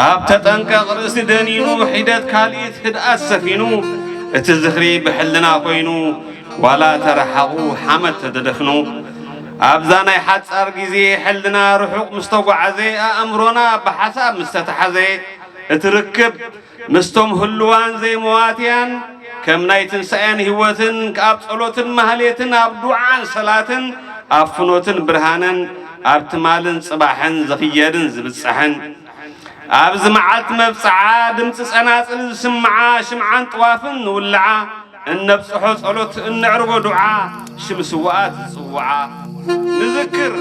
ኣብ ተጠንቀቕ ርእሲ ደኒኑ፣ ሒደት ካልኢት ህድኣት ሰፊኑ፣ እቲ ዝኽሪ ብሕልና ኮይኑ፣ ዋላ ተረሓቑ ሓመድ ተተደፍኑ። ኣብዛ ናይ ሓጻር ግዜ ሕልና ርሑቕ ምስ ተጓዓዘ፣ ኣእምሮና ብሓሳብ ምስ ተተሓዘ፣ እቲ ርክብ ምስቶም ህሉዋን ዘይመዋትያን፣ ከም ናይ ትንሳኤን ህይወትን፣ ኣብ ጸሎትን ማህሌትን፣ ኣብ ዱዓን ሰላትን፣ ኣብ ፍኖትን ብርሃንን፣ ኣብ ትማልን ጽባሕን ዝኽየድን ዝብጻሕን፣ ኣብዚ መዓልቲ መብጽዓ ድምጺ ጸናጽል ዝስምዓ፣ ሽምዓን ጥዋፍን ንውልዓ፣ እነብጽሖ ጸሎት፣ እነዕርጎ ዱዓ፣ ሽም ስውኣት ዝጽውዓ ንዝክር።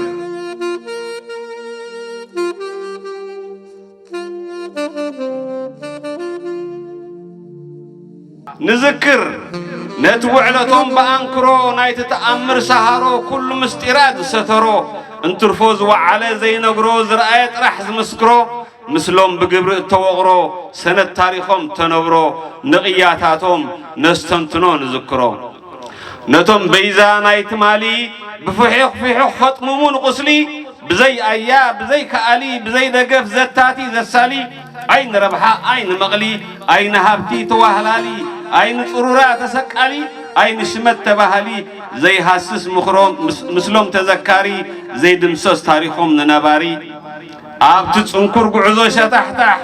ንዝክር ነቲ ውዕለቶም ብኣንክሮ፣ ናይቲ ተኣምር ሰሃሮ፣ ኩሉ ምስጢራት ዝሰተሮ፣ እንትርፎ ዝወዓለ ዘይነግሮ፣ ዝረኣየ ጥራሕ ዝምስክሮ፣ ምስሎም ብግብሪ እተወቕሮ፣ ሰነድ ታሪኾም ተነብሮ፣ ንቕያታቶም ነስተንትኖ ንዝክሮ። ነቶም በይዛ ናይ ትማሊ ብፍሒኽ ፊሑኽ ከጥምሙ ንቁስሊ፣ ብዘይ ኣያ፣ ብዘይ ከኣሊ፣ ብዘይ ደገፍ ዘታቲ ዘሳሊ፣ ኣይ ንረብሓ፣ ኣይ ንመቕሊ፣ ኣይ ንሃብቲ ተዋህላሊ፣ ኣይ ንጽሩራ ተሰቃሊ፣ ኣይ ንሽመት ተባሃሊ፣ ዘይሃስስ ምኽሮም ምስ-፣ ምስሎም ተዘካሪ፣ ዘይድምሰስ ታሪኾም ንነባሪ። ኣብቲ ጽንኩር ጉዕዞ ሸታሕታሕ፣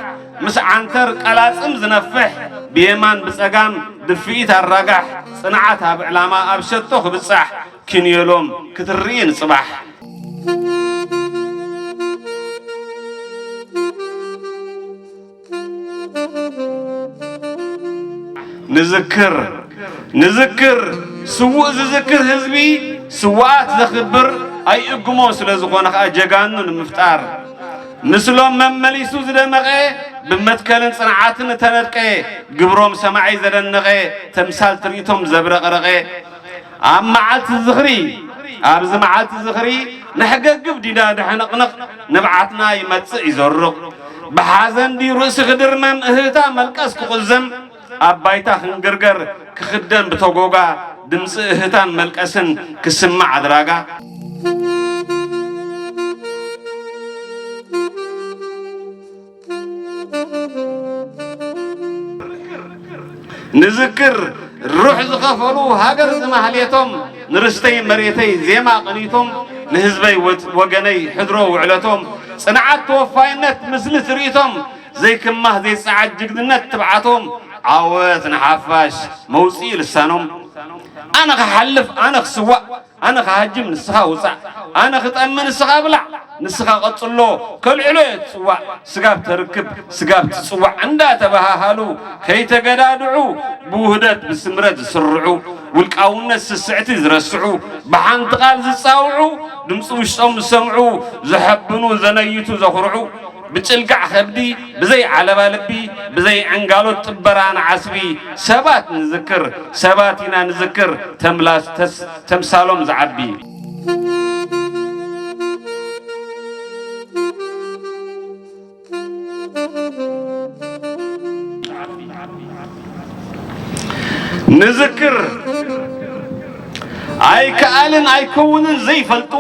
ምስ ዓንተር ቀላጽም ዝነፍሕ፣ ብየማን ብጸጋም ድፍኢት ኣራጋሕ፣ ጽንዓት ኣብ ዕላማ ኣብ ሸቶ ክብጻሕ፣ ክንዮሎም ክትርኢ ንጽባሕ። ንዝክር፣ ንዝክር፣ ስዉእ ዝዝክር ህዝቢ፣ ስዉኣት ዘኽብር ኣይእግሞ፣ ስለ ዝኾነ ኸኣ ጀጋኑ ንምፍጣር። ምስሎም መመሊሱ ዝደመቐ፣ ብመትከልን ጽንዓትን እተነድቀ፣ ግብሮም ሰማዒ ዘደነቐ፣ ተምሳል ትርኢቶም ዘብረቕረቐ። ኣብ መዓልቲ ዝኽሪ፣ ኣብዚ መዓልቲ ዝኽሪ፣ ነሕገግብ ዲዳ ደሕንቕንቕ፣ ንብዓትና ይመጽእ ይዘርቕ። ብሓዘን ድዩ ርእሲ ክድርመም፣ እህህታ መልቀስ ክቑዘም፣ ኣብ ባይታ ክንግርገር ክኽደን ብተጎጋ፣ ድምጺ እህታን መልቀስን ክስማዕ ኣድራጋ። ንዝክር ሩሕ ዝኸፈሉ ሃገር ዝማህሌቶም፣ ንርስተይ መሬተይ ዜማ ቅኒቶም፣ ንህዝበይ ወ-፣ ወገነይ ሕድሮ ውዕለቶም፣ ጽንዓት ተወፋይነት ምስሊ ትርኢቶም፣ ዘይክማህ ዘይጸዓድ ጅግንነት ትብዓቶም፣ ዓወት ንሓፋሽ መውጽኢ ልሳኖም። ኣነ ክሓልፍ ኣነ ክስዋእ፣ ኣነ ክሃጅም ንስኻ ውጻእ፣ ኣነ ክጠሚ ንስኻ ብላዕ፣ ንስኻ ቀጽሎ ከልዕሎ እየ ትጽዋዕ። ስጋብ ተርክብ ስጋብ ትጽዋዕ እንዳተበሃሃሉ ከይተገዳድዑ፣ ብውህደት ብስምረት ዝስርዑ፣ ውልቃውነት ስስዕቲ ዝረስዑ፣ ብሓንቲ ቃል ዝጻውዑ፣ ድምጺ ውሽጦም ዝሰምዑ፣ ዘሐብኑ ዘነይቱ ዘኹርዑ፣ ብጭልጋዕ ከብዲ፣ ብዘይ ዓለባ ልቢ፣ ብዘይ ዕንጋሎት ጥበራ ንዓስቢ፣ ሰባት ንዝክር፣ ሰባት ኢና ንዝክር፣ ተምላስ-፣ ተስ-፣ ተምሳሎም ዝዓቢ። ንዝክር፣ ኣይከኣልን ኣይከውንን ዘይፈልጡ፣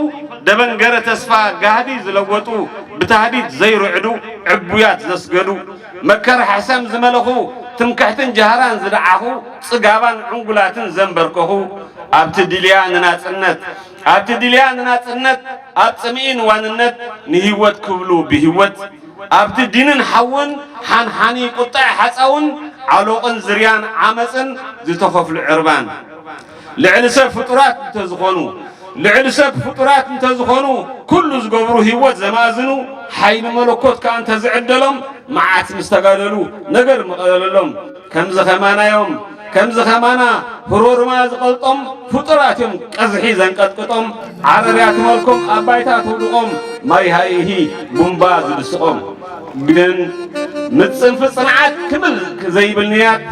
ደበንገረ ተስፋ ጋህዲ ዝለወጡ፣ ብታህዲድ ዘይርዕዱ፣ ዕቡያት ዘስገዱ፣ መከራ ሕሰም ዝመለኹ፣ ትምክሕትን ጃህራን ዝደዓኹ፣ ጽጋባን ዕንጉላትን ዘንበርከኹ፣ ኣብቲ ድልያ ንናጽነት፣ ኣብቲ ድልያ ንናጽነት፣ ኣብ ጽምኢ ንዋንነት፣ ንህይወት ክብሉ ብህይወት፣ ኣብቲ ዲንን ሓውን፣ ሓንሓኒ ቁጣዕ ሓጻውን፣ ዓሎቕን ዝርያን ዓመጽን ዝተኸፍሉ ዕርባን። ልዕሊ ሰብ ፍጡራት እንተዝኾኑ፣ ልዕሊ ሰብ ፍጡራት እንተዝኾኑ፣ ኩሉ ዝገብሩ ህይወት ዘማእዝኑ፣ ሓይሊ መለኮት ከኣ እንተዝዕደሎም፣ መዓት ምስ ተጋደሉ፣ ነገር ምቐለለሎም። ከምዚ ኸማናዮም፣ ከምዚ ኸማና ህሮርማ ዝቐልጦም ፍጡራት እዮም፣ ቀዝሒ ዘንቀጥቅጦም፣ ዓረርያ ትመልኮም፣ ኣብ ባይታ ተውድቖም፣ ማይ ሃይሂ ቡምባ ዝድስቖም። ግን ምስ ጽንፊ ጽንዓት ክብል ዘይብል ንያት፣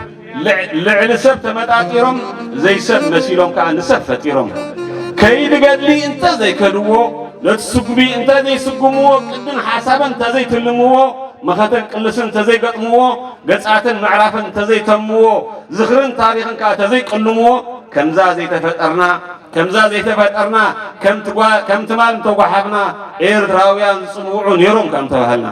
ልዕ-፣ ልዕሊ ሰብ ተመጣጢሮም፣ ዘይሰብ መሲሎም ከኣ ንሰብ ፈጢሮም። ከይዲ ገድሊ እንተ ዘይከድዎ፣ ነቲ ስጉሚ እንተ ዘይስጉምዎ፣ ቅድን ሓሳብን እንተ ዘይትልምዎ፣ መኸተን ቅልስን እንተ ዘይገጥምዎ፣ ገጻትን ምዕራፍን እንተ ዘይተምዎ፣ ዝኽርን ታሪኽን ከኣ እንተ ዘይቅልምዎ፣ ከምዛ ዘይተፈጠርና፣ ከምዛ ዘይተፈጠርና፣ ከም ትጓ-፣ ከም ትማል እንተጓሓፍና፣ ኤርትራውያን ዝጽውዑ ነይሮም ከም ተባህልና።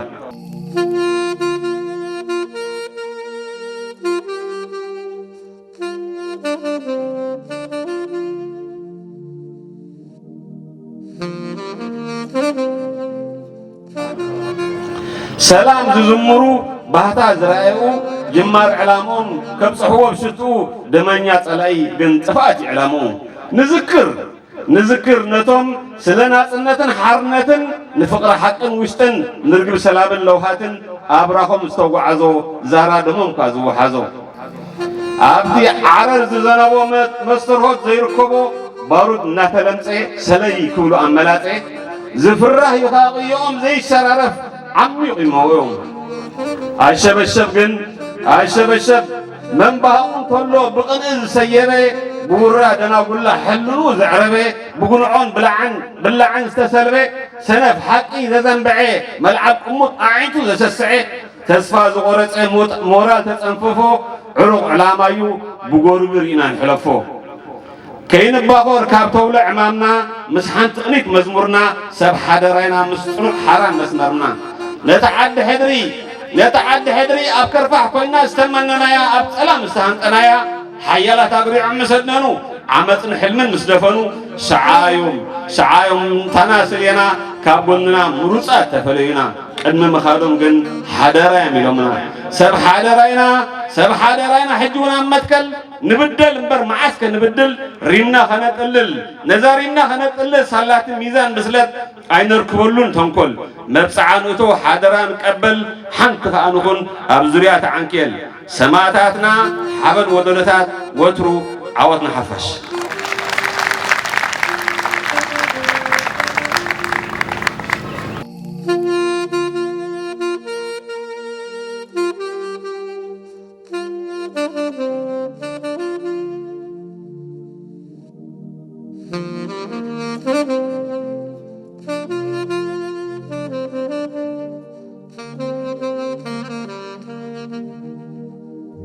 ሰላም ዝዝምሩ ባህታ ዝረኣዩ ጅማር ዕላምኦም ከብጽሕዎ ብሽትኡ ደመኛ ጸላኢ ግን ጥፍኣት ይዕላምኡ። ንዝክር፣ ንዝክር ነቶም ስለ ናጽነትን ሓርነትን ንፍቕሪ ሓቅን ውሽጥን ንርግብ ሰላምን ለውሃትን ኣብራኾም ዝተጓዓዞ ዛራ ደሞም እኳ ዝወሓዞ። ኣብቲ ዓረር ዝዘነቦ መ-፣ መስተርሆት ዘይርከቦ ባሩድ እናተለምጸ ሰለይ ክብሉ ኣብ መላጸ ዝፍራሕ እዩ ከዓ ቅዮኦም ዘይሸራረፍ ዓሚቕ እዩ መውዮም። ኣሸበሸብ ግን ኣሸበሸብ መንባህኡ እንተሎ ብቕንኢ ዝሰየበ ብውራ ደናጉላ ሕልንኡ ዘዕረበ ብጉንዖን ብላዕን ብላዕን ዝተሰልበ ሰነፍ ሓቂ ዘዘንበዐ መልዓል ቅሙጥ ኣዒንቱ ዘሰስዐ ተስፋ ዝቖረጸ ሞት-፣ ሞራል ተጸንፈፎ ዕሩቕ ዕላማዩ ብጎርብር ኢና ንሕለፎ። ከይንባኾር ካብ ተውሎ ዕማምና ምስ ሓንቲ ቅኒት መዝሙርና ሰብ ሓደራይና ምስ ጽኑዕ ሓራን መስመርና ነቲ ዓዲ ሕድሪ ነቲ ዓዲ ሕድሪ ኣብ ከርፋሕ ኮይና ዝተመነናያ ኣብ ጸላም ዝተሃንጠናያ ሓያላት ኣግሪዖም ምስ ኣድነኑ ዓመጽን ሕልምን ምስ ደፈኑ ሰዓዮም ሰዓዮም ታና ስሌና ካብ ጎንና ምሩጻት ተፈለዩና። ቅድሚ ምኻዶም ግን ሓደራ እዮም ኢሎምና። ሰብ ሓደራ ኢና፣ ሰብ ሓደራ ኢና። ሕጂ እውን ኣብ መትከል ንብደል እምበር መዓስ ከ ንብድል? ሪምና ከነጥልል፣ ነዛ ሪምና ከነጥልል ሳላቲ ሚዛን ብስለት ኣይነርክበሉን ተንኮል። መብጽዓ ንእቶ ሓደራ ንቀበል፣ ሓንቲ ከኣ ንኹን ኣብ ዙርያ ተዓንኬል። ሰማእታትና ሓበን ወለዶታት ወትሩ ዓወትና ሓፋሽ።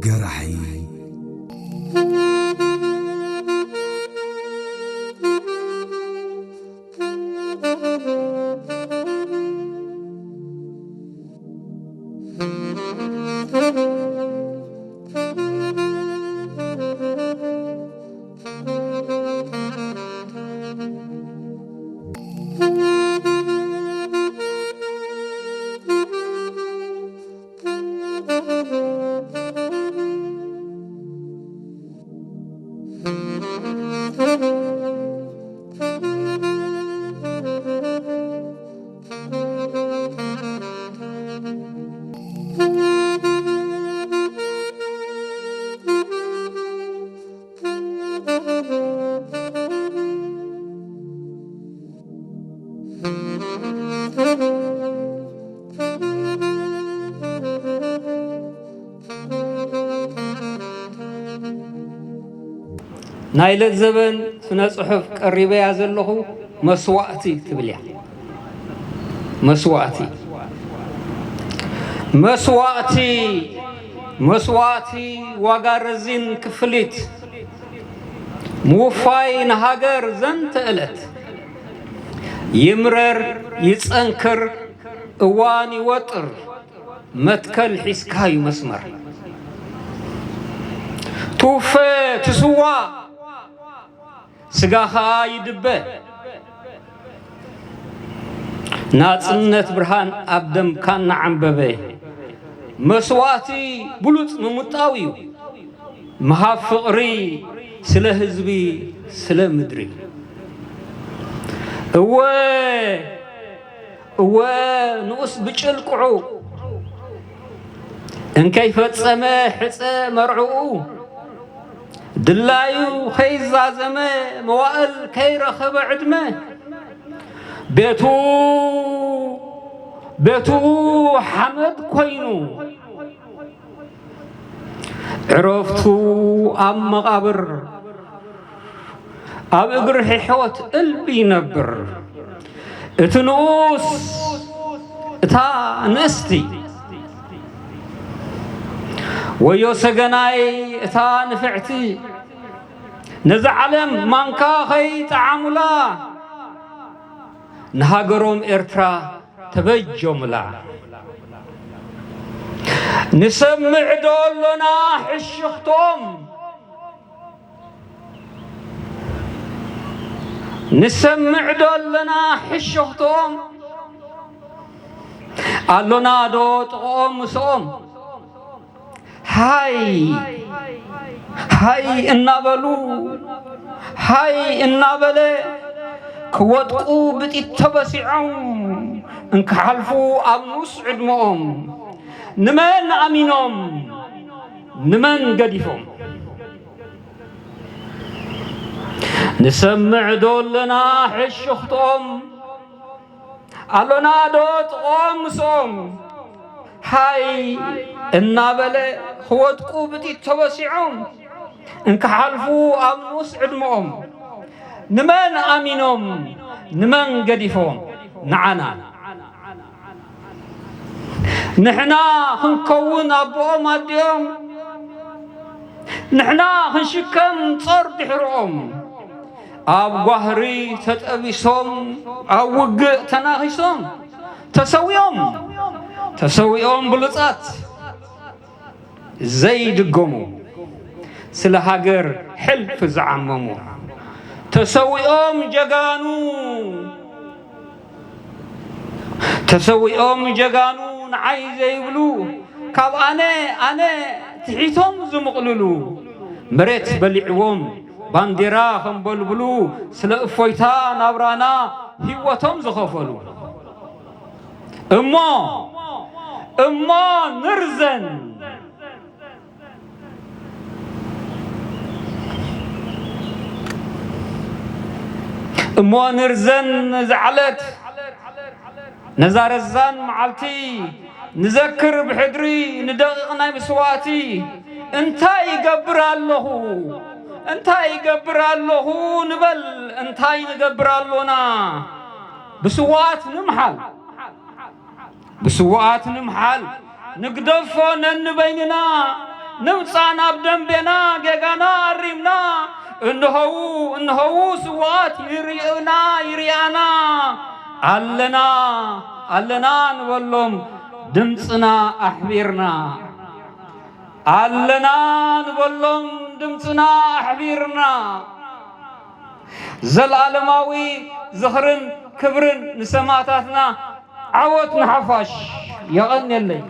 ገራሒ። ናይ ለዘበን ስነ ጽሑፍ ቀሪበያ ዘለኹ መስዋእቲ ትብል እያ። መስዋእቲ፣ መስዋእቲ፣ መስዋእቲ ዋጋ ረዚን ክፍሊት ምውፋይ ንሃገር ዘንተ ዕለት ይምረር ይጸንክር እዋን ይወጥር መትከል ሒዝካዩ መስመር ትውፈ ትስዋ ስጋኻ ይድበ ናጽነት ብርሃን ኣብ ደምካ እናዓንበበ መስዋእቲ ብሉጽ ምምጣው እዩ። ምሃብ ፍቕሪ ስለ ህዝቢ ስለ ምድሪ። እወ እወ ንኡስ ብጭልቅዑ እንከይፈጸመ ሕጸ መርዕኡ ድላዩ ከይዛዘመ መዋእል ከይረኸበ ዕድመ ቤቱ ቤቱ ሓመድ ኮይኑ ዕረፍቱ ኣብ መቓብር ኣብ እግሪ ሕሕወት እልቢ ይነብር። እቲ ንኡስ እታ ንእስቲ ወዮ ሰገናይ እታ ንፍዕቲ ነዛ ዓለም ማንካ ከይጠዓሙላ፣ ንሃገሮም ኤርትራ ተበጆምላ። ንሰምዕ ዶ ኣሎና ሕሽኽቶም? ንሰምዕ ዶ ኣለና ሕሽኽቶም? ኣሎና ዶ ጥቕኦም ምስኦም? ሃይ፣ ሃይ እናበሉ፣ ሃይ እናበለ፣ ክወድቁ ብጢት ተበሲዖም፣ እንክሓልፉ ኣብ ንኡስ ዕድመኦም። ንመን ኣሚኖም? ንመን ገዲፎም? ንሰምዕ ዶ ኣለና ሕሽኽቶም? ኣሎና ዶ ጥቕኦም ምስኦም? ሃይ እናበለ፣ ክወድቁ ብጢት ተበሲዖም፣ እንክሓልፉ ኣብ ንኡስ ዕድመኦም። ንመን ኣሚኖም? ንመን ገዲፎም? ንዓና። ንሕና ክንከውን ኣቦኦም ኣዲኦም፣ ንሕና ክንሽከም ጾር ድሕርኦም። ኣብ ጓህሪ ተጠቢሶም፣ ኣብ ውግእ ተናኺሶም፣ ተሰዊኦም፣ ተሰዊኦም ብሉጻት ዘይድገሙ፣ ስለ ሃገር ሕልፊ ዝዓመሙ። ተሰዊኦም ጀጋኑ፣ ተሰዊኦም ጀጋኑ ንዓይ ዘይብሉ፣ ካብ ኣነ ኣነ ትሒቶም ዝምቕልሉ፣ መሬት በሊዕዎም ባንዴራ ከንበልብሉ፣ ስለ እፎይታ ናብራና ህይወቶም ዝኸፈሉ። እሞ፣ እሞ ንርዘን፣ እሞ ንርዘን ነዛ ዕለት፣ ነዛ ረዛን መዓልቲ፣ ንዘክር ብሕድሪ ንደቂቕ ናይ መስዋእቲ። እንታይ ይገብር ኣለኹ? እንታይ ይገብር ኣለኹ ንበል፣ እንታይ ንገብር ኣሎና? ብስውኣት ንምሓል። ብስውኣት ንምሓል፣ ንግደፎ ነንበይንና፣ ንምጻ ናብ ደንቤና፣ ጌጋና ኣሪምና፣ እንሆዉ፣ እንሆዉ ስውኣት ይርእዩና፣ ይርእያና፣ ኣለና፣ ኣለና ንበሎም ድምጽና ኣሕቢርና። ኣለና ንበሎም ድምጽና ኣሕቢርና። ዘልኣለማዊ ዝኽርን ክብርን ንሰማእታትና። ዓወት ንሓፋሽ። የቐንየለይ።